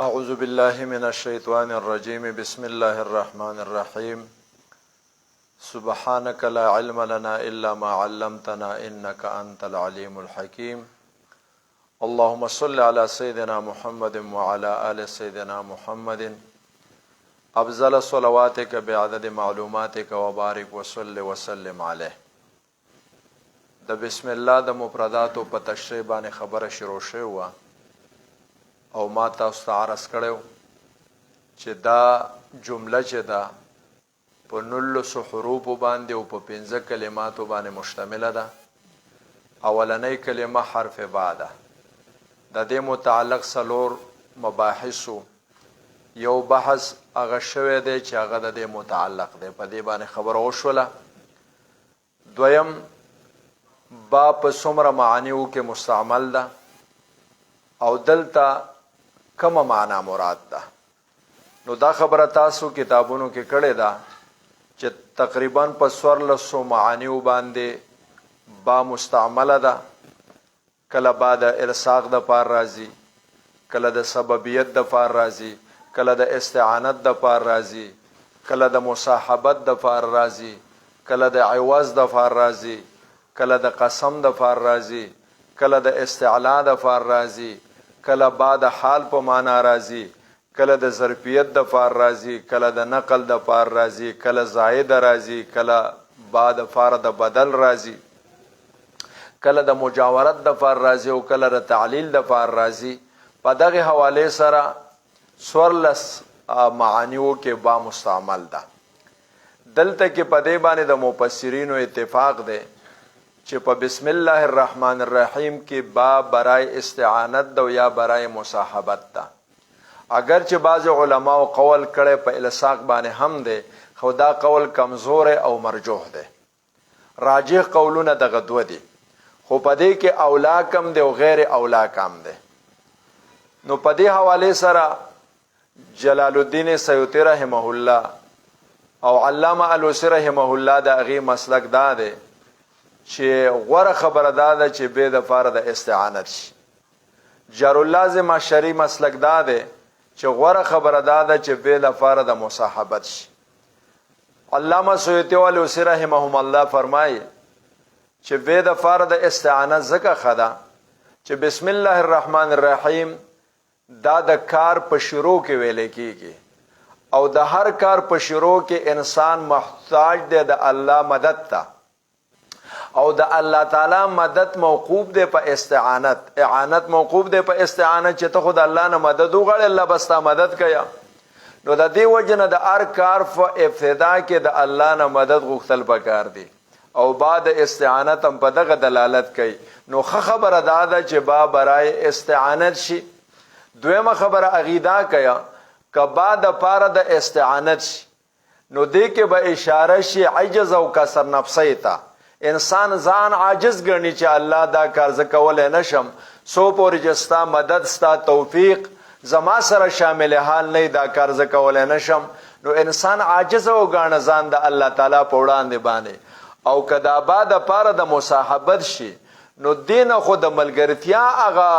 أعوذ بالله من الشيطان الرجيم. بسم الله الرحمن الرحيم. سبحانك لا علم لنا إلا ما علمتنا إنك أنت العليم الحكيم. اللهم صل على سيدنا محمد وعلى آل سيدنا محمد، أفضل صلواتك بعدد معلوماتك، وبارك وصل وسلم عليه. د بسم الله د مفرداتو په تشریح باندې خبره شروع شوې وه او ما تاسو ته عرض کړی چې دا جمله چې ده په 19 حروفو باندې او په 5 کلماتو باندې مشتمله ده. اولنۍ کلمه حرف با ده. د دې متعلق څلور مباحثو، یو بحث هغه شوی دی چې هغه د دې متعلق دی، په دې باندې خبره وشوله. دویم، با په څومره معانیو کې مستعمل ده او دلته کومه معنا مراد ده؟ نو دا خبره تاسو کتابونو کې کړې ده چې تقریبا په 1400 معانیو باندې با مستعمله ده. کله با د الصاق د پار راځي، کله د سببیت د پار راځي، کله د استعانت د پار راځي، کله د مصاحبت د پار راځي، کله د عوض د پار راځي، کله د قسم د پار راځي، کله د استعلا د پار راځي، کله با د حال په معنا راځي، کله د ظرفیت د پار راځي، کله د نقل د پار راځي، کله زائد راځي، کله با د پار د بدل راځي، کله د مجاورت د پار راځي او کله د تعلیل د پار راځي. په دغه حواله سره 14 معانیو کې با مستعمل ده. دلته کې په دې باندې د مفسرینو اتفاق دی چې په بسم الله الرحمن الرحیم کې با برای استعانت ده یا برای مصاحبت ده. اگر چې بعض علماو قول کړی په الصاق باندې هم دی، خو دا قول کمزور او مرجوح دی. راجح قولونه دغه دوه دي، خو په دې کې اولا کم دی او غیر اولا کم دی. نو په دې حواله سره جلال الدین سیوطی رحمه الله او علامه الوسی رحمه الله د هغې مسلک دا دی چې غوره خبره دا ده چې بې د پاره د استعانت شي. جار الله زماشری مسلک دا دی چې غوره خبره دا ده چې بې د پاره د مصاحبت شي. علامه سیوطی او الوسی رحمهم الله فرمایي چې بې د پاره د استعانت ځکه ښه ده چې بسم الله الرحمن الرحیم دا د کار په شروع کې ویل کېږي او د هر کار په شروع کې انسان محتاج دی د الله مدد ته، او د الله تعالی مدد موقوف دی په استعانت، اعانت موقوف دی په استعانت چې ته خو د الله نه مدد وغواړې، الله به ستا مدد کوي. نو د دې وجې نه د هر کار په ابتدا کې د الله نه مدد غوښتل پکار دی او با د استعانت هم په دغه دلالت کوي. نو ښه خبره دا ده چې با برای استعانت شي. دویمه خبره هغې دا کوي که با د پاره د استعانت شي نو دې کې به اشاره شي عجز او کسر نفسۍ ته. انسان ځان عاجز ګڼي چې الله دا کار زه کولی نه شم، څو پورې چې ستا مدد ستا توفیق زما سره شامل حال نه، دا کار زه کولی نه شم. نو انسان عاجز او ګاڼه ځان د الله تعالی په وړاندې باندې. او که دا با د پاره د مصاحبت شي نو دې نه خو د ملګرتیا هغه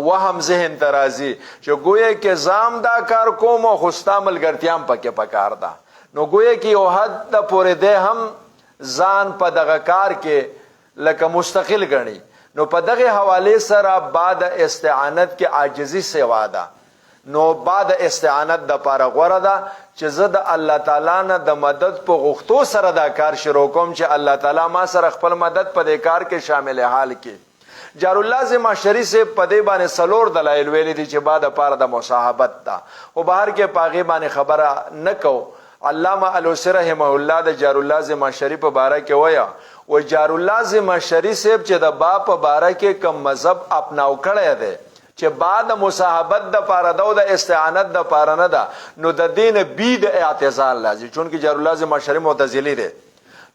وهم ذهن ته راځي چې ګویا کې زام دا کار کوم خو ستا ملګرتیا هم پکې پکار ده. نو ګویا کې یو حد د پورې دی هم ځان په دغه کار کې لکه مستقل ګڼي. نو په دغه حواله سره با د استعانت کې عاجزي سوا ده. نو با د استعانت د پاره غوره ده چې زه د الله تعالی نه د مدد په غوښتو سره دا کار شروع کوم چې الله تعالی ما سره خپل مدد په دې کار کې شامل حال کې. جار الله زماشری صاحب په دې باندې څلور دلایل ویلي دي چې با د پاره د مصاحبت ده، خو بهر کې په هغې باندې خبره نه کو. علامه الوسی رحمه الله د جار الله زماشری په باره کې وایه و جار الله زماشری صاحب چې د با په باره کې کوم مذهب اپناو کړی دی چې با د مصاحبت د پاره ده او د استعانت د پاره نه ده، نو د دې نه بی د اعتزال راځي. چونکې جار الله زماشری معتزلی دی،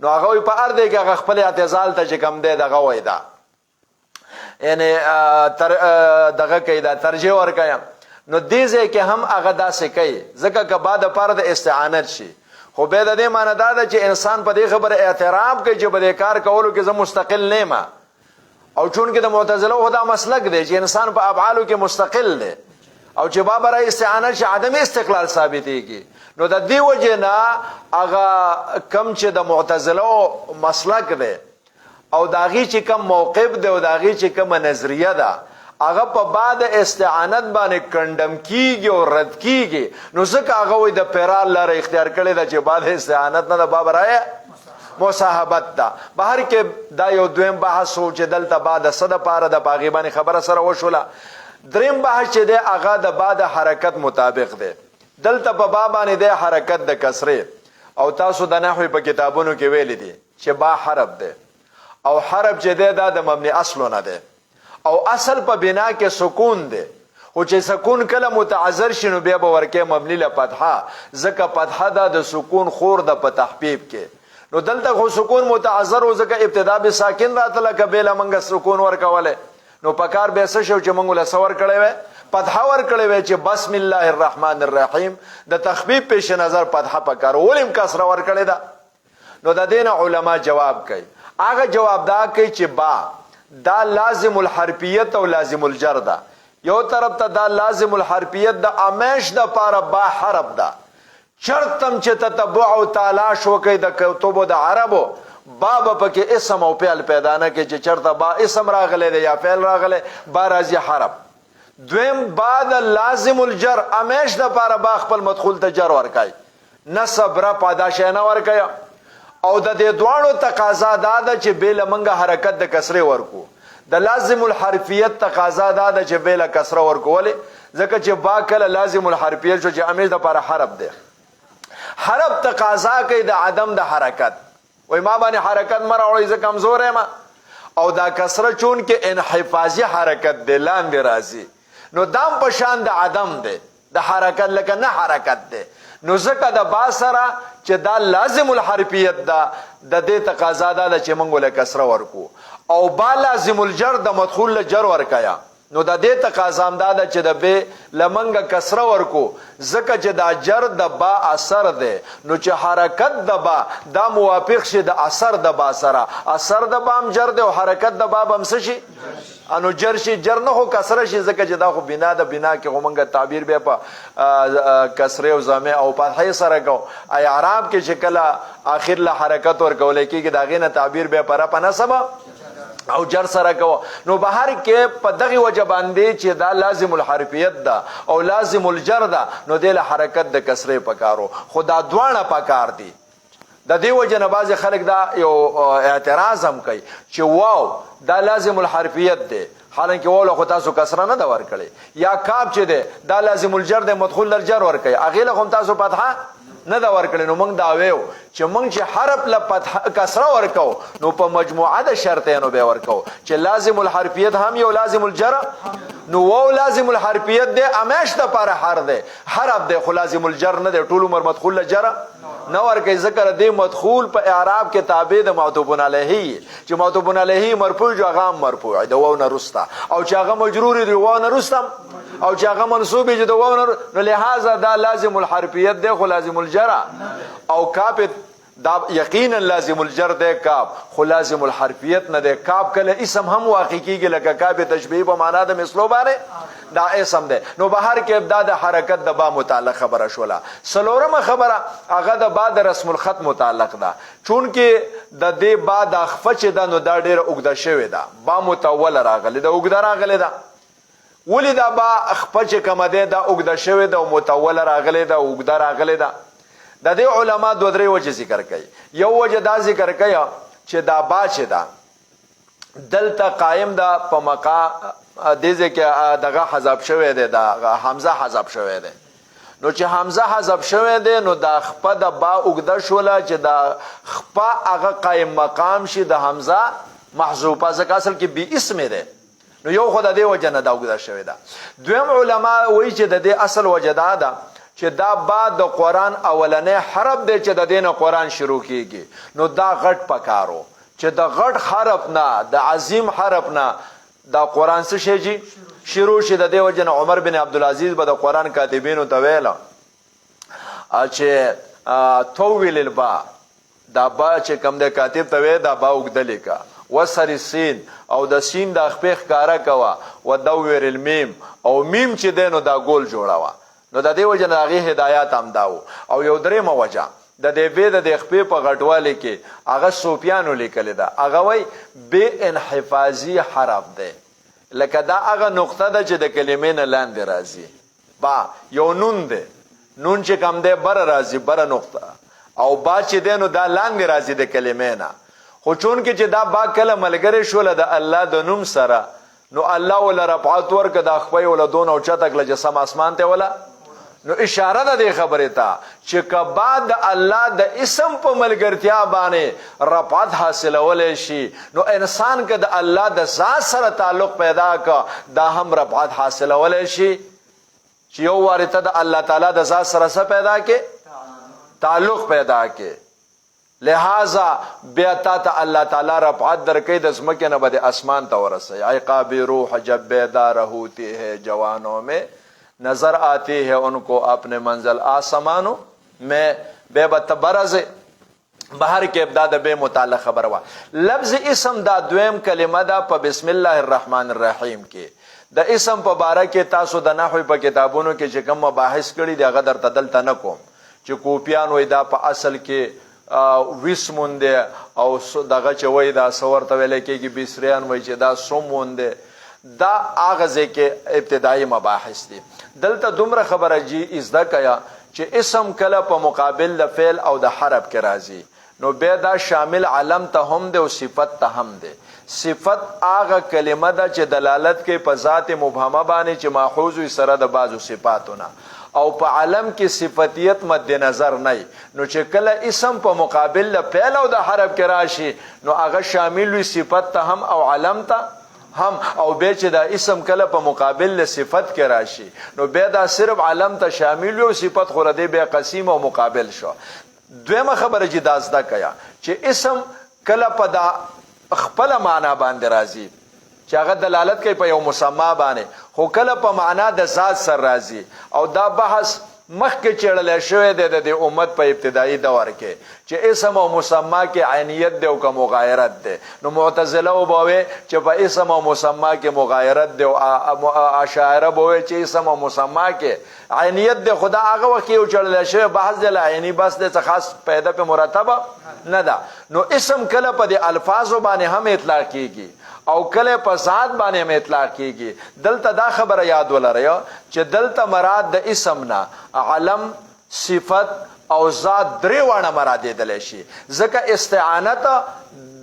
نو هغه وایي په هر ځای کې هغه خپل اعتزال ته چې کوم دی دغه وایي دا یعنی تر دغه کوي دا ترجیح ورکوي. نو دې ځای کې هم هغه داسې کوي ځکه که با د پاره د استعانت شي، خو بیا د دې معنی دا ده چې انسان په دې خبره اعتراف کوي چې په دې کار کولو کې زه مستقل نه یم. او چونکې د معتزله خو دا مسلک دی چې انسان په افعالو کې مستقل دی او چې با برای استعانت شي، عدم استقلال ثابتېږي. نو د دې وجې نه هغه کم چې د معتزله مسلک دی او د هغې چې کوم موقف دی او د هغې چې کومه نظریه ده، هغه په بعد استعانت باندې کنډم کیږي او رد کیږي. نو ځکه هغه وایي د پیرال لاره اختیار کړې ده چې بعد استعانت نه ده، با برای مصاحبت ده. بهر کې دا یو دویم بحث و چې دلته با د څه دپاره ده، په هغې باندې خبره سره وشوله. دریم بحث چې دی هغه د با د حرکت مطابق دی. دلته په با باندې دی حرکت د کسرې، او تاسو د نحوې په کتابونو کې ویلي دي چې با حرف دی، او حرف چې دی دا د مبني اصلو نه دی، او اصل په بنا کې سکون دی، خو چې سکون کله متعذر شي نو بیا به ورکې مبني له فتحه، ځکه فتحه دا د سکون خور ده په تحبیب کې. نو دلته خو سکون متعذر و، ځکه ابتدا به ساکن راتله، که بې له موږ سکون ورکولی نو پکار بیا څه شو چې موږ له څه ورکړی وی، فتحه ورکړی وی چې بسم الله الرحمن الرحیم، د تخفیف پیش نظر فتحه پکار، ولې هم کسره ورکړې ده؟ نو د دې نه علما جواب کوي، هغه جواب دا کوي چې با دا لازم الحرفیت او لازم الجر ده. یو طرف ته دا لازم الحرفیت د امیش د پاره با حرف ده، چرتم چې تتبع او تلاش وکړي د کتبو د عربو، با به پکې اسم او فعل پیدا نه کړي چې چرته با اسم راغلی دی یا فعل راغلی، با راځي حرف. دویم با د لازم الجر، امیش د پاره با خپل مدخول ته جر ورکوي، نصب رفع دا شی نه ورکوي. او د دې دواړو تقاضا دا ده چې بې له موږ حرکت د کسرې ورکو. د لازم الحرفیت تقاضا دا ده چې بې له کسره ورکو. ولې؟ ځکه چې با کله لازم الحرفیت شو چې امیش د پاره حرف دی، حرف تقاضا کوي د عدم د حرکت، وایي ما باندې حرکت مه راوړئ زه کمزوری یم. او دا کسره چون کې انحفاظي حرکت دی، لاندې راځي، نو دام په شان د عدم دی د حرکت، لکه نه حرکت دی. نو ځکه د با سره چې دا لازم الحرفیت ده، د دې تقاضا دا ده چې موږ له کسره ورکو. او با لازم الجر د مدخول له جر ورکیا، نو د دې تقاضا هم دا ده چې د بې له موږ کسره ورکو، ځکه چې دا جر د با اثر دی. نو چې حرکت د با دا موافق شي د اثر د با سره، اثر د با هم جر دی او حرکت د با به هم څه شي؟ انو جر شي، جر نه خو کسره شي، ځکه چې دا خو بنا ده، بنا کې خو موږ تعبیر بیا په کسرې او ضمې او فتحې سره کوو. اعراب کې چې کله اخر له حرکت ورکول کېږي د هغې نه تعبیر بیا په رفع نصب او جر سره کوو. نو بهر کې په دغې وجه باندې چې دا لازم الحرفیت ده او لازم الجر ده، نو دې له حرکت د کسرې پکارو، خو دا دواړه پکار دي. د دې وجه نه بعضې خلک دا یو اعتراض هم کوي چې واو دا لازم الحرفیت دی، حالانکه واو له خو تاسو کسره نه ده ورکړې، یا کاف چې دی دا لازم الجر دی، مدخول در جر ورکوي، هغې له خو هم تاسو فتحه نه ده ورکړې. نو موږ دا ویو چې موږ چې حرف له فتحه کسره ورکوو نو په مجموعه د شرطینو به ورکوو چې لازم الحرفیت هم یو لازم الجر، نو واو لازم الحرفیت دی، همیش دپاره حر دی، حرف دی، خو لازم الجر نه دی، ټول عمر مدخول له جر نه ورکوي، ځکه د دې مدخول په اعراب کې تابع د معطوف علیه، چې معطوف علیه مرفوع جو هغه هم مرفوع د واو نه وروسته، او چې هغه مجرور دی واو نه وروسته، او چې هغه منصوب دی د واو نه، نو لهذا دا لازم الحرفیت دی خو لازم الجر، او کاف دا یقینا لازم الجر دی کاف، خو لازم الحرفیت نه دی. کاف کله اسم هم واقع کیږي، لکه کاف تشبیه په معنا د مثلو باندې دا اسم دی. نو بهر کې دا د حرکت د با متعلق خبره شوله. څلورمه خبره هغه د با د رسم الخط متعلق ده، چونکه د دې با د خفه چې ده نو دا ډېره اوږده شوې ده، با مطوله راغلې ده، اوږده راغلې ده. ولې دا با خپه چې کومه دی دا اوږده شوې ده او مطوله راغلې ده، اوږده راغلې ده؟ د دې علما دوه درې وجې ذکر کوي. یو وجه دا ذکر کوي چې دا با چې ده دلته قایم ده په مقا دې ځای کې دغه حذف شوی دی، دا حمزه حذف شوی دی. نو چې حمزه حذف شوی دی نو دا خپه د با اوږده شوله چې دا خپه هغه قایم مقام شي د حمزه محذوفه، ځکه اصل کې بې اسمې دی. نو یو خو د دې وجه نه دا اوږده شوې ده. دویم علما وایي چې د دې اصل وجه دا ده چې دا با د قرآن اولنی حرف دی چې د دې نه قرآن شروع کیږي، نو دا غټ پکارو چې د غټ حرف نه، د عظیم حرف نه دا قرآن څه شی جي شروع شي. د دې وجه نه عمر بن عبدالعزیز به د قرآن کاتبینو ته ویله چې طول البا، دا با چې کوم دی کاتب ته ویل دا با اوږده لیکه، وسر السین، او د سین دا خپې ښکاره کوه، ودور المیم، او میم چې دی نو دا ګول جوړوه. نو د دې وجه نه د هغې هدایات همدا وو. او یو درېیمه وجه د دې بې د دې خپې په غټوالي کې هغه صوفیانو لیکلې ده، هغه وایي بې انحفاظي حرف دی، لکه دا هغه نقطه ده چې د کلمې نه لاندې راځي. با یو نون دی، نون چې کوم دی بره راځي، بره نقطه، او با چې دی نو دا لاندې راځي د کلمې نه. خو چونکې چې دا با کله ملګری شوله د الله د نوم سره، نو الله وله رفعت ورکړه، دا خپه یې وله دونه اوچته کړه چې سم اسمان ته وله. نو اشاره ده دې خبرې ته چې که با د الله د اسم په ملګرتیا باندې رفعت حاصلولی شي، نو انسان که د الله د ذات سره تعلق پیدا که دا هم رفعت حاصلولی شي. چې یو وارې ته د الله تعالی د ذات سره څه پیدا کې؟ تعلق پیدا کې، لهذا بیا تا ته الله تعالی رفعت درکوي، د ځمکې نه به د اسمان ته ورسوي. عقاب روح جب بیدار ہوتی ہے جوانوں میں، نظر آتی ہے ان کو اپنے منزل آسمانوں میں. بیا به ته بره ځې. بهر کې دا د بې متعلق خبره وه. لفظ اسم دا دویم کلمه ده په بسم الله الرحمن الرحیم کې. د اسم په باره کې تاسو د نحوی په کتابونو کې چې کوم مباحث کړي دي هغه درته دلته نه کوم، چې کوپیان وایي دا په اصل کې وسمون دی، او دغه چې وایي دا څه ورته ویل کېږي، بصریان وایي چې دا سمون دی. دا هغه ځای کې ابتدایي مباحث دي. دلته دومره خبره جی زده کړه چې اسم کله په مقابل د فعل او د حرف کې راځي، نو بیا دا شامل علم ته هم دی او صفت ته هم دی. صفت هغه کلمه ده چې دلالت کوي په ذات مبهمه باندې چې ماخوذ وي سره د بعضو صفاتو نه، او په علم کې صفتیت مد نظر نه وي. نو چې کله اسم په مقابل د فعل او د حرف کې راشي، نو هغه شامل وي صفت ته هم او علم ته هم. او بیا چې دا اسم کله په مقابل له صفت کې راشي، نو بیا دا صرف علم ته شامل وي او صفت خو له دې بیا قسیم او مقابل شو. دویمه خبره چې دا زده کړه چې اسم کله په دا خپله معنا باندې راځي چې هغه دلالت کوي په یو مسما باندې، خو کله په معنا د ذات سره راځي. او دا بحث مخکې چېړلی شوی دی د دې امت په ابتدایي دور کې چې اسم او مسما کې عینیت دی او که مغایرت دی. نو معتزله به وایي چې په اسم او مسما کې مغایرت دی، او اشاعره به وایي چې اسم او مسما کې عینیت دی. خو دا هغه وخت کې یو چړلی شوی بحث دی، لا عیني بحث دی، څه خاص پیدا پې مرتبه نه ده. نو اسم کله په دې الفاظو باندې هم اطلاق کیږي او کله په ذات باندې هم اطلاق کیږي. دلته دا خبره یاد ولرئ چې دلته مراد د اسم نه علم، صفت او ذات درې واړه مرادېدلی شي، ځکه استعانت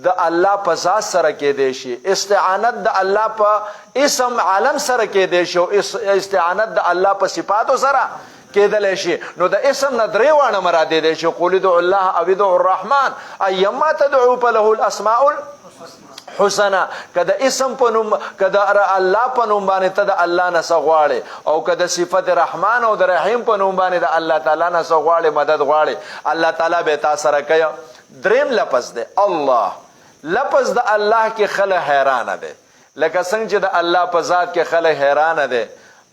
د الله په ذات سره کېدی شي، استعانت د الله په اسم علم سره کېدی شي، او استعانت د الله په صفاتو سره کېدلی شي. نو د اسم نه درې واړه مرادېدی شي. قل ادعوا الله او ادعوا الرحمن ایما تدعو فله الاسماء الحسنى. که د اسم په نوم، که د الله په نوم باندې ته د الله نه څه غواړې، او که د صفت رحمان او د رحیم په نوم باندې د الله تعالی نه څه غواړې، مدد غواړې، الله تعالی به تا سره کوي. دریم لفظ دی الله. لفظ د الله کې خلک حیرانه دی، لکه څنګه چې د الله په ذات کې خلک حیرانه دی،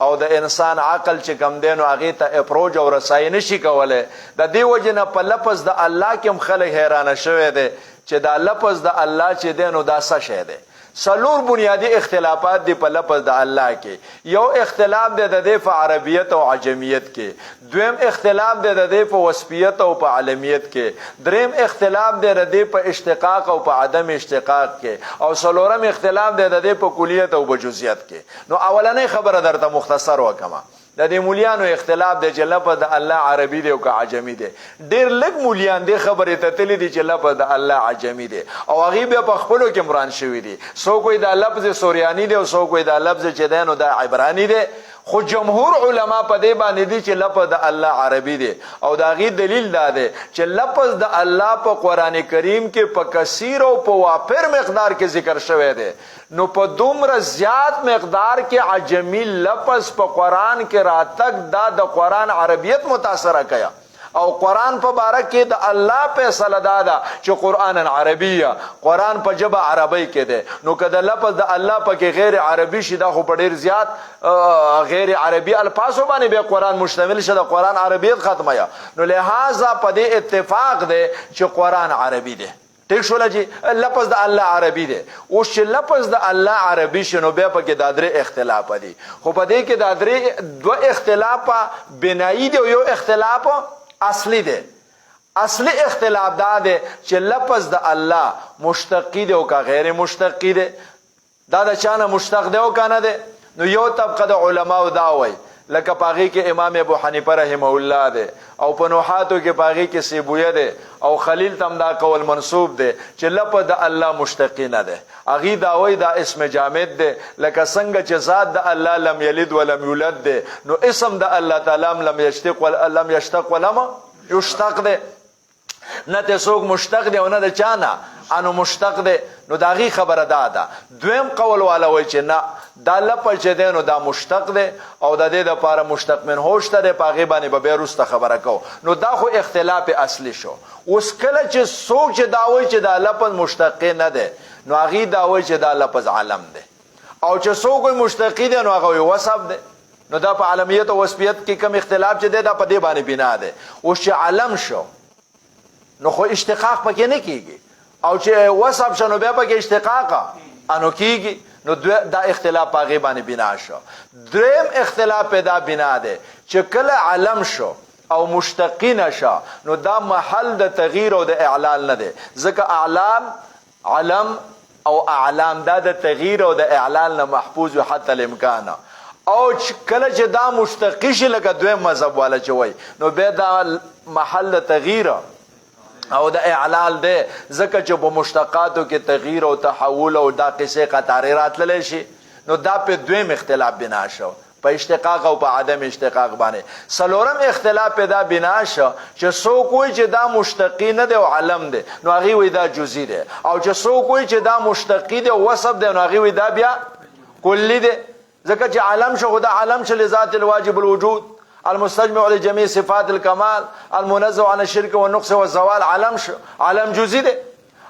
او د انسان عقل چې کم دی نو هغې ته اپروچ او رسایي نشي کولی. د دې وجې نه په لفظ د الله کې هم خلک حیرانه شوی دی چې دا لفظ د الله چې دی نو دا څه شی دی. څلور بنیادي اختلافات دي په لفظ د الله کې. یو اختلاف دی د دې په عربیت او عجمیت کې، دویم اختلاف دی د دې په وصفیت او په علمیت کې، دریم اختلاف دی د دې په اشتقاق او په عدم اشتقاق کې، او څلورم اختلاف دی د دې په کلیت او په جزئیت کې. نو اولنۍ خبره درته مختصر وکمه، د دې مولیانو اختلاف دی چې لفظ د الله عربي دی او که عجمي دی. ډېر لږ مولیان دې خبرې ته تللي دي چې لفظ د الله عجمي دی، او هغوی بیا په خپلو کې مران شوي دي. څوک وایي دا لفظ سوریاني دی، او څوک وایي دا لفظ چې دی نو دا عبراني دی. خو جمهور علما په دې باندې دي چې لفظ د الله عربي دی، او د هغې دلیل دا دی چې لفظ د الله په قرآن کریم کې په کثیر او په وافر مقدار کې ذکر شوی دی. نو په دومره زیات مقدار کې عجمی لفظ په قرآن کې راتګ دا د قرآن عربیت متاثره کیا، او قرآن په باره کې د الله فیصله دا ده چې قرآن عربیه، قرآن په ژبه عربۍ کې دی. نو که د لفظ د الله پکې غیر عربي شي، دا خو په ډېر زیات غیر عربي الفاظو باندې بیا قرآن مشتمل شه، د قرآن عربیت ختمه یا. نو لہذا په دې اتفاق دی چې قرآن عربي دی. ټیک شول چې لفظ د الله عربي دی. اوس چې لفظ د الله عربي شنو بیا پکې دا درې اختلاف دي، خو په دې کې دا درې دوه اختلاف بنایي دی او یو اختلاف اصلي دی. اصلي اختلاف دا دی چې لفظ د الله مشتقي دی او که غیر مشتقي دی، دا د چا نه مشتق دی او که نه دی. نو یو طبقه د علماو دا وایي، لکه په هغې کې امام ابو حنیفه رحمه الله دی او په نوحاتو کې په هغې کې سیبویه دی او خلیل ته هم دا قول منسوب دی چې لفظ د الله مشتقي نه دی. هغوی دا وایي دا اسم جامد دی، لکه څنګه چې ذات د الله لم یلد ولم یولد دی، نو اسم د الله تعالی هم لم یشتق لم یشتق ولم یشتق دی، نه ته څوک مشتق دی او نه د چا نه انو مشتق دی. نو د هغې خبره دا ده. دویم قول والا وایي چې نه، دا لفظ چې دی نو دا مشتق دی او د دې دپاره مشتق منه شته دی، په هغې باندې به بیا وروسته خبره کوو. نو دا خو اختلاف اصلي شو. اوس کله چې څوک چې دا وایي چې دا لفظ مشتقي نه دی، نو هغې دا وایي چې دا لفظ علم دی، او چې څوک وایي مشتقي دی نو هغه وایي وصف دی. نو دا په علمیت او وصفیت کې کوم اختلاف چې دی دا په دې باندې بنا دی. اوس چې علم شو نو خو اشتقاق پکې نه کیږي، او چې وصف شو نو بیا پکې اشتقاق انو کیږي. نو دا اختلاف په هغې باندې بنا شو. دریم اختلاف په دا بنا دی چې کله علم شو او مشتقي نه شه نو دا محل د تغییر او د اعلال نه دی، ځکه اعلام علم او اعلام دا د تغییر او د اعلال نه محفوظ وي حتی الامکان. او کله چې دا مشتقي شي لکه دویم مذهب والا چې وایي، نو بیا دا محل د تغییر او د اعلال دی، ځکه چې په مشتقاتو کې تغییر او تحول او دا قصې قطارې راتللی شي. نو دا په دویم اختلاف بنا شو، په اشتقاق او په عدم اشتقاق باندې. څلورم اختلاف په دا بنا شو چې څوک وایي چې دا مشتقي نه دی او علم دی، نو هغې وایي دا جزئی دی، او چې څوک وایي چې دا مشتقي دی او وصف دی، نو هغې وایي دا بیا کلی دی، ځکه چې علم شو خو دا علم شو لذات الواجب الوجود المستجمع لجميع صفات الكمال المنزه عن الشرك والنقص والزوال، علم شو، علم جزئی دی.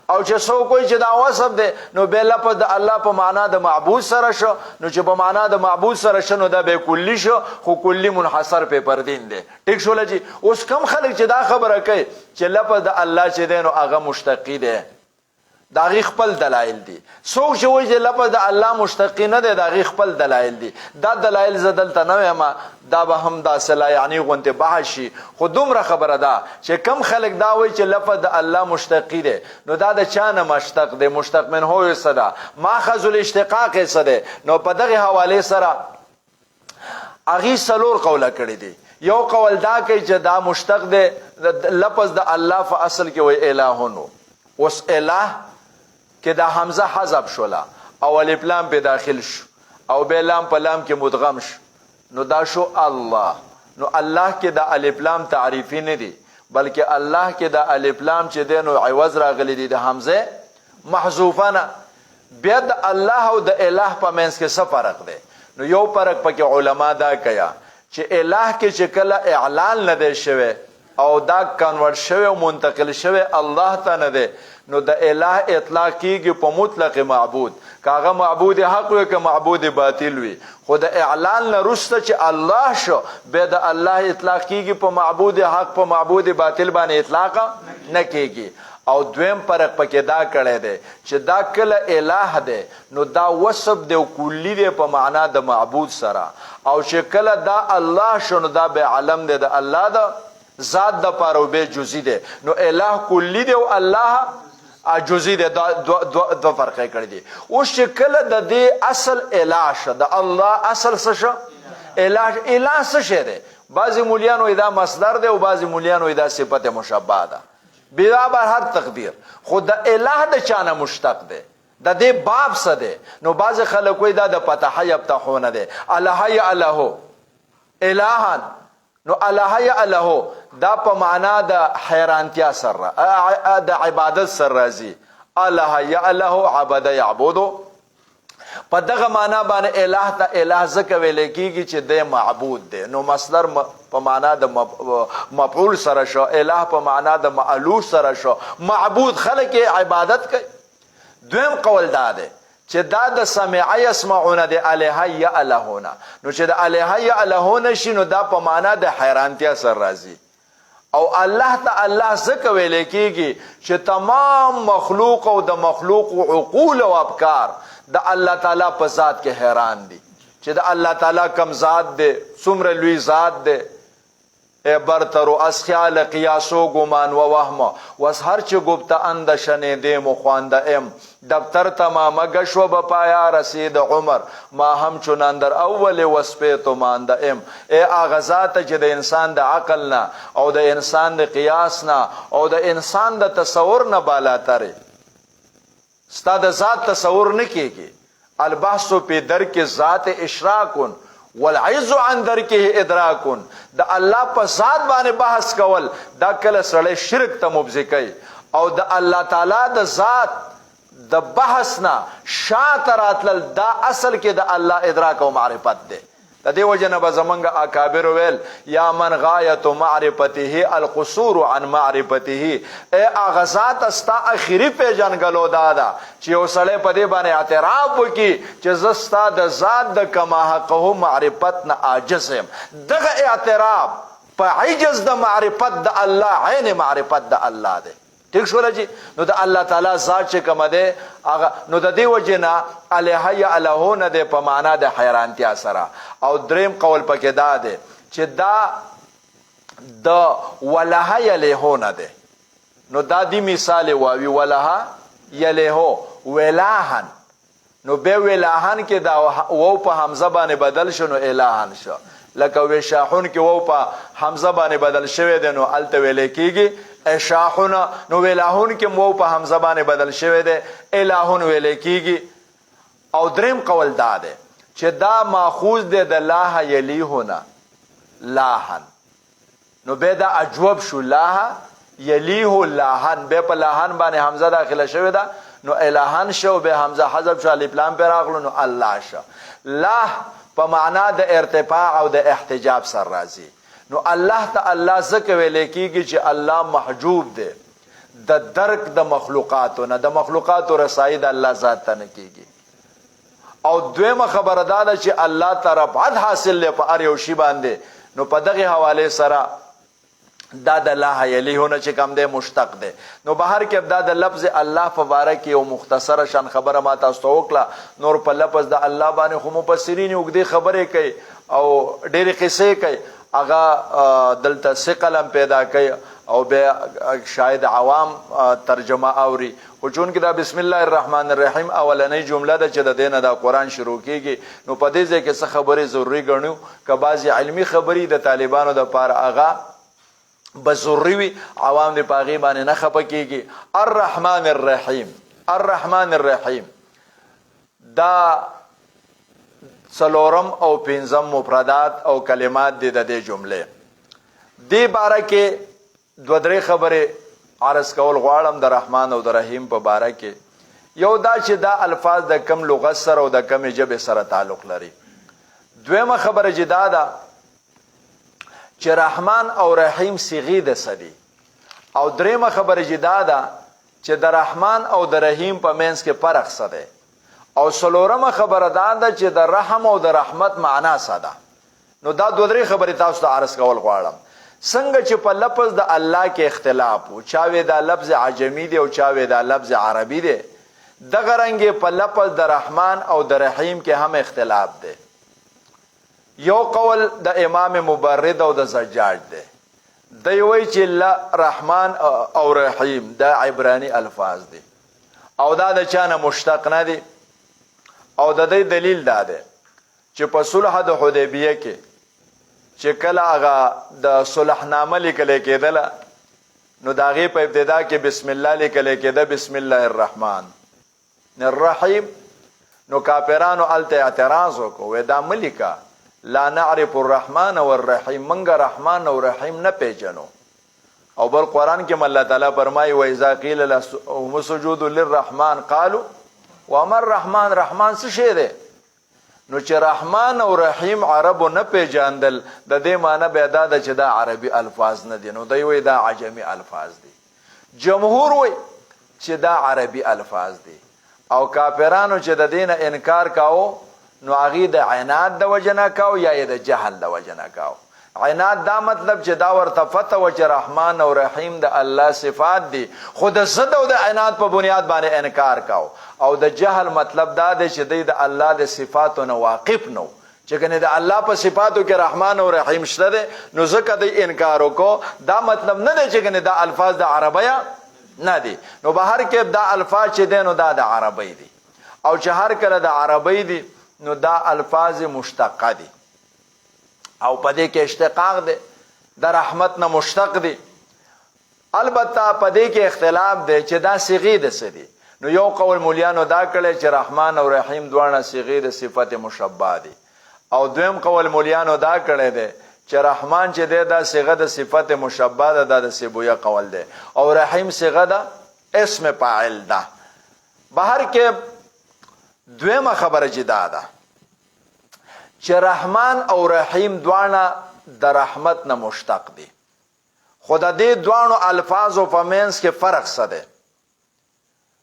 او چې څوک وایي چې دا وصف دی، نو بیا لفظ د الله په معنا د معبود سره شو، نو چې په معنا د معبود سره شو نو دا به کلی شو، خو کلی منحصر په پردین دی. ټیک شول چې اوس کم خلک چې دا خبره کوي چې لفظ د الله چې دی نو هغه مشتقي دی، د هغې خپل دلایل دي. څوک چې وایي چې لفظ د الله مشتقي نه دی، د هغې خپل دلایل دي. دا دلایل زه دلته نه وایم، دا به هم داسې لا یعنی غوندې بحث شي، خو دومره خبره ده چې کم خلک دا وایي چې لفظ د الله مشتقي دی، نو دا د چا نه مشتق دی، مشتق منه یې څه ده، ماخذ الاشتقاق یې څه دی. نو په دغې حوالې سره هغې څلور قوله کړي دي. یو قول دا کوي چې دا مشتق دی، لفظ د الله په اصل کې وایي الهونو. اوس اله کې دا حمزه حذف شوله او الف لام په داخل شو او بیا لام په لام کې مدغم شو، نو دا شو الله. نو الله کې دا الف لام تعریفي نه دی، بلکې الله کې دا الف لام چې دی نو عوض راغلی دی د حمزه محذوفه نه. بیا د الله او د اله په منځ کې څه فرق دی؟ نو یو فرق پکې علما دا کوي چې اله کې چې کله اعلان نه دی شوی او دا کنورټ شوی او منتقل شوی الله ته نه دی، نو د اله اطلاق کیږي په مطلق معبود، که هغه معبود حق وي که معبود باطل وي. خو د اعلان نه وروسته چې الله شو، بیا د الله اطلاق کیږي په معبود حق، په معبود باطل باندې اطلاق نه کیږي. او دویم فرق پکې دا کړی دی چې دا کله اله دی نو دا وصف دی او کلی دی په معنا د معبود سره، او چې کله دا الله شو نو دا به علم دی د الله د ذات د پاره او به جزئی دی. نو اله کلی دی او الله جزئی دی، دا دوه فرقې کړي دي. اوس چې کله د دې اصل اله شو، د الله اصل څه شو؟ اله. اله څه شی دی؟ بعضې مولیانو یې دا مصدر دی او بعضې مولیانو یې دا صفت مشبه ده، بیا بر هر تقدیر. خو د اله د چا نه مشتق دی، د دې باب څه دی؟ نو بعضې خلک وایي دا د فتح یفتحونه دی، اله یعله الهن. نو اله یعله دا په معنا د حیرانتیا سره، د عبادت سره راځي. اله یعله عبد یعبدو، په دغه معنا باندې اله ته اله ځکه ویل کېږي چې دی معبود دی. نو مصدر په معنا د مفعول سره شو، اله په معنا د مألوف سره شو، معبود خلک یې عبادت کوي. دویم قول دا دی چې دا د سمع یسمعونه دی، اله یعلهونه. نو چې د اله یعلهونه شي نو دا په معنا د حیرانتیا سره راځي. او الله ته الله ځکه ویل کیږي چې تمام مخلوق او د مخلوق عقول او افکار د الله تعالی په ذات کې حیران دي چې د الله تعالی کم ذات دی، څومره لوی ذات دی. ای برتر از خیال قیاس و ګمان و وهم وز هر چه گفته اند شنیدیم و خوانده ایم دفتر تمامه ګش و به پایا رسید عمر ما هم چنان در اول وصف تو مانده ایم. ای هغه ذات چې د انسان د عقل نه او د انسان د قیاس نه او د انسان د تصور نه بالاتر، ستا د ذات تصور نه کیږي. البحث فی درک ذات اشراک والعز عن درکه ادراک. د الله په ذات باندې بحث کول دا کله سړی شرک ته مفضي کوي، او د الله تعالی د ذات د بحث نه شاته راتلل دا اصل کې د الله ادراک او معرفت دی. د دې وجه نه به زمونږ اکابر ویل یا من غایت معرفته القصور عن معرفته، ای هغه ذات ستا اخري پیژندګلو دا ده چې یو سړی په دې باندې اعتراف وکړي چې زه ستا د ذات د کما حقه معرفت نه عاجز یم. دغه اعتراف په عجز د معرفت د الله عین معرفت د الله دی. ټیک شول جی؟ نو د الله تعالی ذات چې کوم دی هغه، نو د دې وجې نه اله یعلهو نه دی په معنا د حیرانتیا سره. او دریم قول پکې دا دی چې دا د ولهه یلهو نه دی، نو دا دی مثال واوی ولهه یلهو ولاهن، نو بیا ولاهن کې دا وو په همزه باندې بدل شو نو الهن شو، لکه وشاحون کې وو په همزه باندې بدل شوی دی نو هلته ویلی کېږي اشاحون، نو ولاهون کې وو په همزه باندې بدل شوی دی الهون ویلی کېږي. او دریم قول دا دی چې دا ماخوذ دی د لاه یلیهو نه، لاهن، نو بیا دا اجوب شو لاه یلیهو لاهن، بیا په لاهن باندې همزه داخله شوې ده نو الهن شو، بیا همزه حذف شو، الف لام پرې راغلو نو الله شو. لاه په معنا د ارتفاع او د احتجاب سره راځي، نو الله ته الله ځکه ویلی کېږي چې الله محجوب دی د درک د مخلوقاتو نه، د مخلوقاتو رسایي د الله ذات ته نه کېږي. او دویمه خبره دا ده چې الله ته رفعت حاصل دی په هر یو شي باندې، نو په دغې حوالې سره دا د لا یلیه نه چې کوم دی مشتق دی. نو بهر کې دا د لفظ الله په باره کې یو مختصره شان خبره ما تاسو ته وکړه. نور په لفظ د الله باندې خو مفسرین اوږدې خبرې کوي او ډېرې قصې کوي، هغه دلته ثقل هم پیدا کوي او بیا شاید عوام ترجمه اوري. خو چونکې دا بسم الله الرحمن الرحیم اولنۍ جمله ده چې د دې نه دا قرآن شروع کیږي، نو په دې ځای کې څه خبرې ضروري ګڼو، که بعضې علمي خبرې د طالبانو دپاره هغه به ضروري وي، عوام دې په هغې باندې نه خفه کیږي. الرحمن الرحیم، الرحمن الرحیم دا څلورم او پنځم مفردات او کلمات دي د دې جملې. دې باره کې دوه درې خبرې عرض کول غواړم د رحمان او د رحیم په باره کې. یو دا چې دا الفاظ د کم لغت سره او د کمې ژبې سره تعلق لري. دویمه خبره چې دا ده چې رحمان او رحیم صیغې د څه دي، او درېیمه خبره چې دا ده چې د رحمان او د رحیم په منځ کې فرق څه دی، او څلورمه خبره دا ده چې د رحم او د رحمت معنا څه ده. نو دا دوه درې خبرې تاسو ته عرض کول غواړم. څنګه چې په لفظ د الله کې اختلاف و، چا وی دا لفظ عجمی دی او چا وی دا لفظ عربي دی، دغه رنګ په لفظ د رحمان او د رحیم کې هم اختلاف دی. یو قول د امام مبرد او د زجاج دی، دی وایي چې لا رحمان او رحیم دا عبراني الفاظ دي او دا د چا نه مشتق نه دي. او د دې دلیل دا دی چې په صلح د حدیبیه کې چې کله هغه د صلحنامه لیکل کېدله، نو د هغې په ابتدا کې بسم الله لیکل کېده، بسم الله الرحمن الرحیم. نو کافرانو هلته اعتراض وکړو، وایي دا مه لیکه، لا نعرف الرحمن والرحیم، موږ رحمان او رحیم نه پیژنو. او بل قرآن کې الله تعالی فرمایي واذا قیل لهم اسجدوا للرحمن قالوا وما الرحمن، رحمان څه شی دی؟ نو چې رحمان او رحیم عربو نه پیژاندل، د دې معنی بیا دا ده چې دا عربي الفاظ نه دي، نو دی وایي دا عجمي الفاظ دي. جمهور وایي چې دا عربي الفاظ دي، او کافرانو چې د دې نه انکار کاوه نو هغې د عناد د وجې نه کاوه یا یې د جهل د وجې نه کاوه. عناد دا مطلب چې دا ورته پته وه چې رحمان او رحیم د الله صفات دي، خو د ضد او د عناد په بنیاد باندې انکار کاو. او د جهل مطلب دا دی چې دی د الله د صفاتو نه واقف نه وو، چې ګنې د الله په صفاتو کې رحمان او رحیم شته دی، نو ځکه دی انکار وکړو. دا مطلب نه دی چې ګنې دا الفاظ د عربیه نه دي. نو به هر کیف دا الفاظ چې دی نو دا د عربۍ دي، او چې هر کله د عربۍ دي نو دا الفاظ مشتقه دي، او په دې کې اشتقاق دی، د رحمت نه مشتق دی. البته په دې کې اختلاف دی چې دا صیغې د څه دي. نو یو قول مولیانو دا کړی چې رحمان او رحیم دواړه صیغې د صفت مشبه دي، او دویم قول مولیانو دا کړی دی چې رحمان چې دی دا صیغه د صفت مشبه ده، دا د سیبویه قول دی، او رحیم صیغه ده اسم فاعل ده. بهر کې دویمه خبره چې دا ده چې رحمان او رحیم دواړه د رحمت نه مشتق دي، خو د دې دواړو الفاظو په منځ کې فرق څه دی؟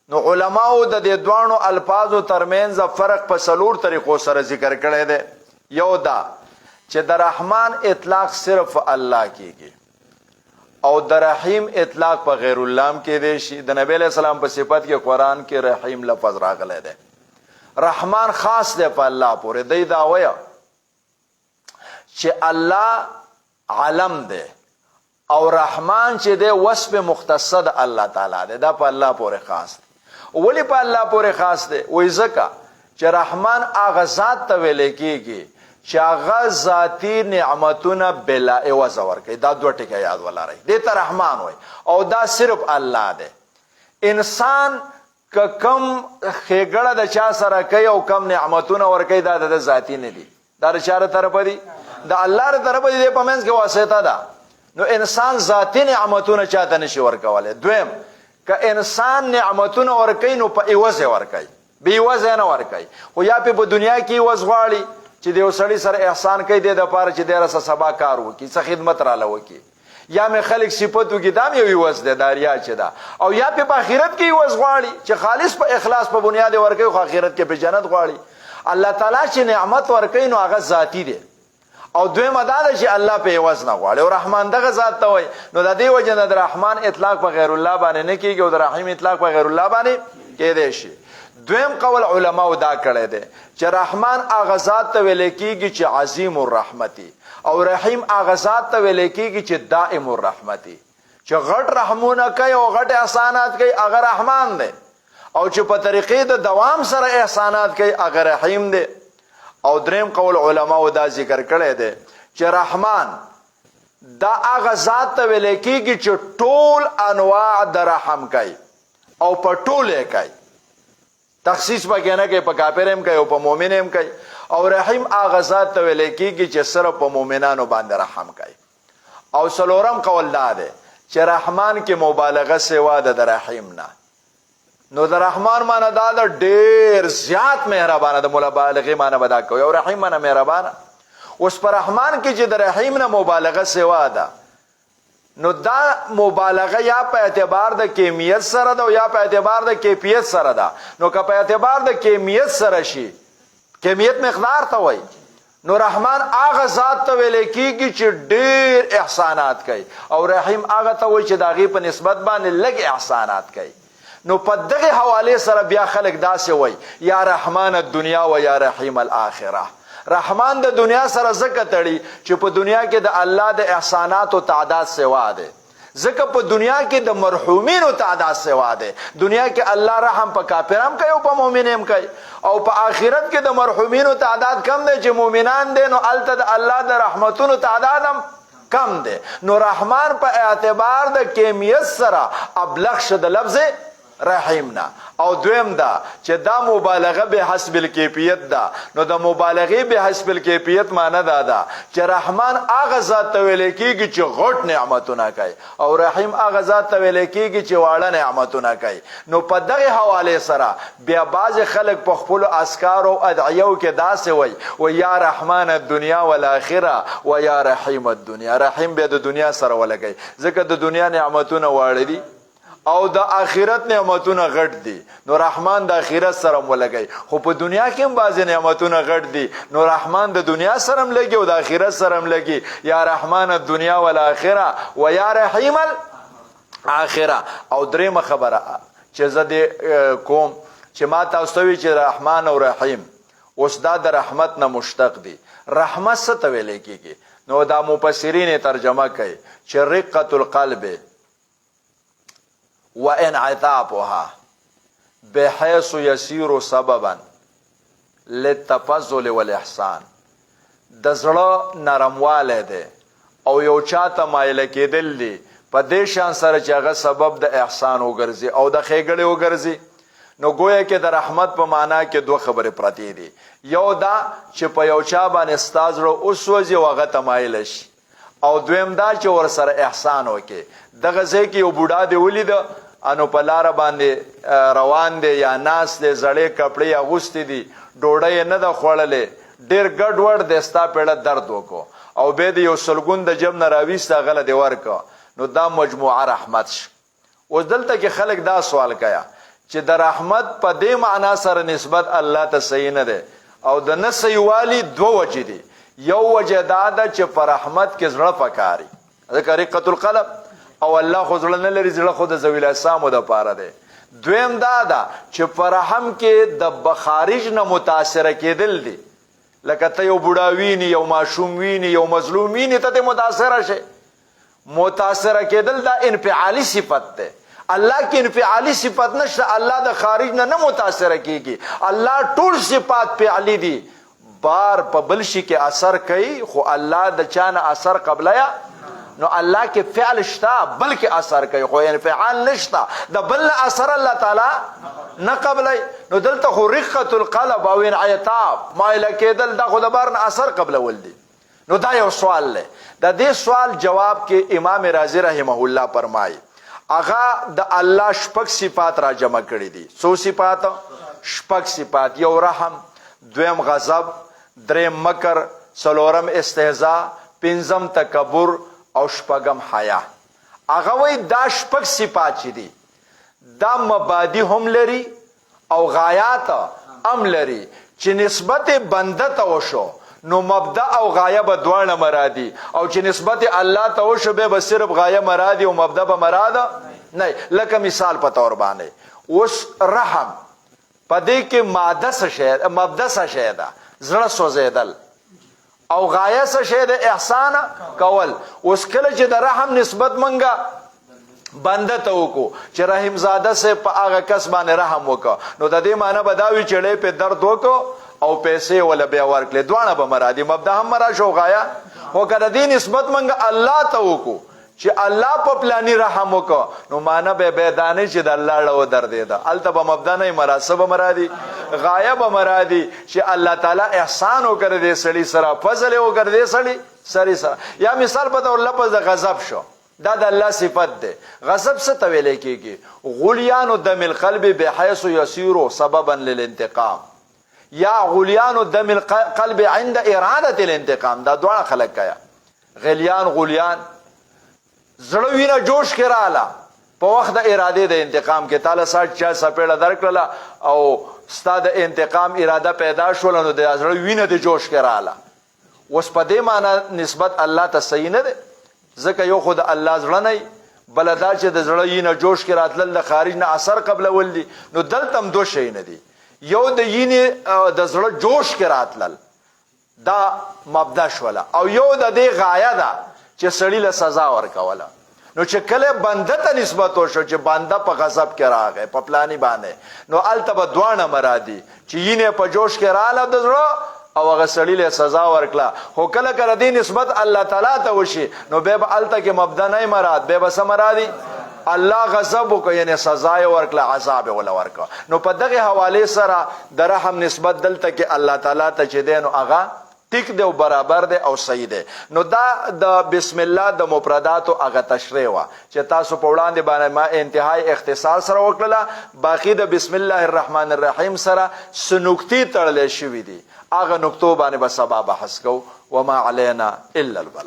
نو علماو د دې دواړو الفاظو ترمنځ فرق په څلور طریقو سره ذکر کړی دی. یو دا چې د رحمان اطلاق صرف الله کیږي او د رحیم اطلاق په غیر الله هم کېدی شي. د نبی علیه السلام په صفت کې قرآن کې رحیم لفظ راغلی دی. رحمان خاص دی په الله پورې دی. دا وایه چې الله علم دی او رحمان چې دی وصف مختص د الله تعالی دی، دا په الله پورې خاص دی. ولې په الله پورې خاص دی؟ وایي ځکه چې رحمان هغه ذات ته ویل کېږي چې هغه ذاتي نعمتونه بلا عوض ورکوي. دا دوه ټکي یاد ولرئ، دې ته رحمان وایي، او دا صرف الله دی. انسان که کم ښېګړه د چا سره کوي او کم نعمتونه ورکوي، دا د ده ذاتي نه دي، دا د چا له طرفه دي؟ د الله له طرفه دي، دی په منځ کې واسطه ده. نو انسان ذاتي نعمتونه چاته نشي ورکولی. دویم، که انسان نعمتونه ورکوي نو په عوض یې ورکوي، بې عوضه یې نه ورکوي. خو یا پې په دنیا کې عوض غواړي چې د یو سړي سره احسان کوي، دې دپاره چې دی راسره سبا کار وکړي، څه خدمت راله وکړي، یا مې خلک صفت وکړي، دا هم یو عوض دی، دا ریا چې ده. او یا پې په آخرت کې عوض غواړي چې خالص په اخلاص په بنیاد یې ورکوي، خو آخرت کې پې جنت غواړي. الله تعالی چې نعمت ورکوي نو هغه ذاتي دی. او دویمه دا ده چې الله په عوض نه غواړي، او رحمان دغه ذات ته وایي. نو د دې وجې نه د رحمان اطلاق په غیر الله باندې نه کېږي او د رحیم اطلاق په غیر الله باندې کېدی شي. دویم قول علماو دا کړی دی چې رحمان هغه ذات ته ویل کېږي چې عظیم الرحمتي، او رحیم هغه ذات ته ویل کېږي چې دائم الرحمتي، چې غټ رحمونه کوي او غټ احسانات کوي هغه رحمان دی، او چې په طریقې د دوام سره احسانات کوي هغه رحیم دی. او دریم قول علماو دا ذکر کړی دی چې رحمان دا هغه ذات ته ویل کېږي چې ټول انواع د رحم کوي او په ټول یې کوي، تخصیص پکې نه کوي، په کافر هم کوي او په مؤمن هم کوي. او رحیم هغه ذات ته ویل کېږي چې صرف په مؤمنانو باندې رحم کوي. او څلورم قول دا دی چې رحمان کې مبالغه سوا ده د رحیم نه. نو د رحمان معنی دا ده ډیر زیات مهربانه، د مبالغې معنی به دا کوي، او رحیم معنی مهربانه. اوس په رحمان کې چې د رحیم نه مبالغه سوا ده، نو دا مبالغه یا په اعتبار د کیمیت سره ده او یا په اعتبار د کیفیت سره ده. نو که په اعتبار د کیمیت سره شي، کیمیت مقدار ته وایي، نو رحمان هغه ذات ته ویل کیږي چې ډیر احسانات کوي، او رحیم هغه ته وایي چې د هغې په نسبت باندې لږ احسانات کوي. نو په دغه حوالې سره بیا خلک داسې وایي، یا رحمان الدنیا و یا رحیم الاخره. رحمان د دنیا سره ځکه تړي چې په دنیا کې د الله د احساناتو تعداد سوا دی، ځکه په دنیا کې د مرحومینو تعداد سوا دی. دنیا کې الله رحم په کافر هم کوي او په مؤمن هم کوي، او په آخرت کې د مرحومینو تعداد کم دی چې مؤمنان دی، نو هلته د الله د رحمتونو تعداد هم کم دی. نو رحمان په اعتبار د کیمیت سره ابلغ شه د لفظ رحیم نه. او دویم دا چې دا مبالغه به حسب الکیفیت ده. نو د مبالغې به حسب الکیفیت معنی دا ده چې رحمان هغه ذات ته ویل کېږي چې غټ نعمتونه کوي، او رحیم هغه ذات ته ویل کېږي چې واړه نعمتونه کوي. نو په دغه حوالې سره بیا بعضې خلک په خپلو اذکارو او ادعیو کې داسې وایي، و یا رحمان الدنیا والآخره و یا رحیم الدنیا. رحیم بیا د دنیا سره ولګوي، ځکه د دنیا نعمتونه واړه دي او د آخرت نعمتونه غټ دي، نو رحمان د آخرت سره هم ولګي. خو په دنیا کې هم بعضې نعمتونه غټ دي، نو رحمان د دنیا سره هم لګي او د آخرت سره هم لګي. یا رحمان الدنیا والآخرة و یا رحیم الآخرة. او درېیمه خبره چې زه دې کوم چې ما تاسو ته وی چې رحمان او رحیم اوس دا د رحمت نه مشتق دي. رحمت څه ته ویلی کېږي؟ نو دا مفسرین یې ترجمه کوي چې رقة القلب وانعطافها بحيث يسير سببا للتفضل والاحسان. د زړه نرموالی دی او یو چاته مایله کېدل دي په دې شان سره چې هغه سبب د احسان وګرځي او د ښېګړې وګرځي. نو ګویا کې د رحمت په معنا کې دوه خبرې پرتې دي، یو دا چې په یو چا باندې ستا زړه وسوځي او هغه ته مایله شي، او دویم دا چې ورسره احسان وکړي. دغه ځای کې یو بوډا دی ولیده، انو په لاره باندې روان دی یا ناست دی، زړې کپړې اغوستې دي، ډوډۍ یې نه ده خوړلې، ډېر ګډوډ دی، ستا پېړه درد وکړو او بیا دې یو سلګون د جب نه راویسته، هغه له دې ورکړه، نو دا مجموعه رحمت شو. اوس دلته کې خلک دا سوال کوي چې د رحمت په دې معنا سره نسبت الله ته صحیح نه دی، او د نه صحیح والي دوه وجې دي. یو وجه دا ده چې په رحمت کې زړه پکاري، ځکه رقة القلب، او الله خو زړه نه لري، زړه خو د ذوي الاجسامو دپاره دی. دویم دا ده چې په رحم کې د بخارج نه متاثره کېدل دي، لکه ته یو بوډا ویني، یو ماشوم ویني، یو مظلوم ویني، ته ترې متاثره شې. متاثره کېدل دا انفعالي صفت دی. الله کې انفعالي صفت نشته، الله د خارج نه نه متاثره کیږي، الله ټول صفات فعلی دي. بار په بل شي کې اثر کوي، خو الله د چا نه اثر قبلیا، نو الله کې فعل شته بل کې اثر کوي، خو انفعال نشته، د بل نه اثر الله تعالی نه قبلای. نو دلته خو رقة القلب او انعطاف مایله کېدل دا خو د بار نه اثر قبلول دي. نو دا یو سوال دی. د دې سوال جواب کې امام رازي رحمه الله فرمایي هغه د الله شپږ صفات را جمع کړي دي. څو صفات؟ شپږ صفات. یو رحم، دویم غضب، دریم مکر، څلورم استهزاء، پنځم تکبر او شپږم حیا. هغه وایي دا شپږ صفات چې دي دا مبادی هم لري او غایات هم لري، چې نسبت بنده ته وشو نو مبدا او غایه به دواړه مرادي، او چې نسبت الله ته وشو بیا به صرف غایه مرادي او مبدا به مراد نه. لکه مثال په تور باندې اوس رحم په دې کې ماده څه شی، مبدا څه شی ده؟ زړه سوځېدل، او غایه څه شی ده؟ احسان کول. اوس کله چې د رحم نسبت منګه بنده ته وکړو چې رحیم زاده صاحب په هغه کس باندې رحم وکړو، نو د دې معنی به دا وي چې ړی پې درد وکړو او پیسې وله بیا ورکړې، دواړه به مرادي، مبدا هم مراد شو غایه. خو که د دې نسبت منګه الله ته وکړو چې الله په پلانی رحم وکړو، نو معنی به بیا دا نه چې د الله ړه ودردېده، هلته به مبدا نه مراد، څه به مرادي؟ غایه به مرادي چې الله تعالی احسان وکړي دې سړي سره، فضل یې وکړي دې سړي سره. یا مثال په تور لفظ د غضب شو، دا د الله صفت دی. غضب څه ته ویلی کېږي؟ غلیان دم القلب بحیث یسیر سببا للانتقام، یا غلیان دم القلب عند اراده الانتقام. دا دواړه خلک کیا، غلیان غلیان، زړه وینه جوش کې رااله په وخت د ارادې د انتقام کې، تاله ساعت چا څپېړه درکړله او ستا د انتقام اراده پیدا شوله، نو د زړه وینه د جوش کې رااله. اوس په دې معنی نسبت الله ته صحیح نه دی، ځکه یو خو د الله زړه نه، بله دا چې د زړه وینه جوش کې راتلل د خارج نه اثر قبلول دي. نو دلته هم دوه شیونه دي، یو د وینې د زړه جوش کې راتلل دا مبدا شوله، او یو د دې غایه ده چې سړي له سزا ورکوله. نو چې کله بنده ته نسبت وشو چې بنده په غضب کې راغی په پلانی باندې، نو هلته به دواړه مرادي چې یینې په جوش کې راله د زړه او هغه سړي له سزا ورکړه. خو کله کله دې نسبت الله تعالی ته وشي، نو بیا به هلته کې مبدا نه مراد، بیا به څه مرادي؟ الله غضب وکړ، یعنې سزا یې ورکړه، عذاب یې وله ورکړه. نو په دغې حوالې سره د رحم نسبت دلته کې الله تعالی ته چې دی نو هغه ټیک دی او برابر دی او صحیح دی. نو دا د بسم الله د مفرداتو هغه تشریح وه چې تاسو په وړاندې باندې ما انتهای اختصار سره وکړله. باقي د بسم الله الرحمن الرحیم سره څه نکتې تړلی شوي دي، هغه نکتو باندې به سبا بحث کوو. وما علینا الا البلاغ.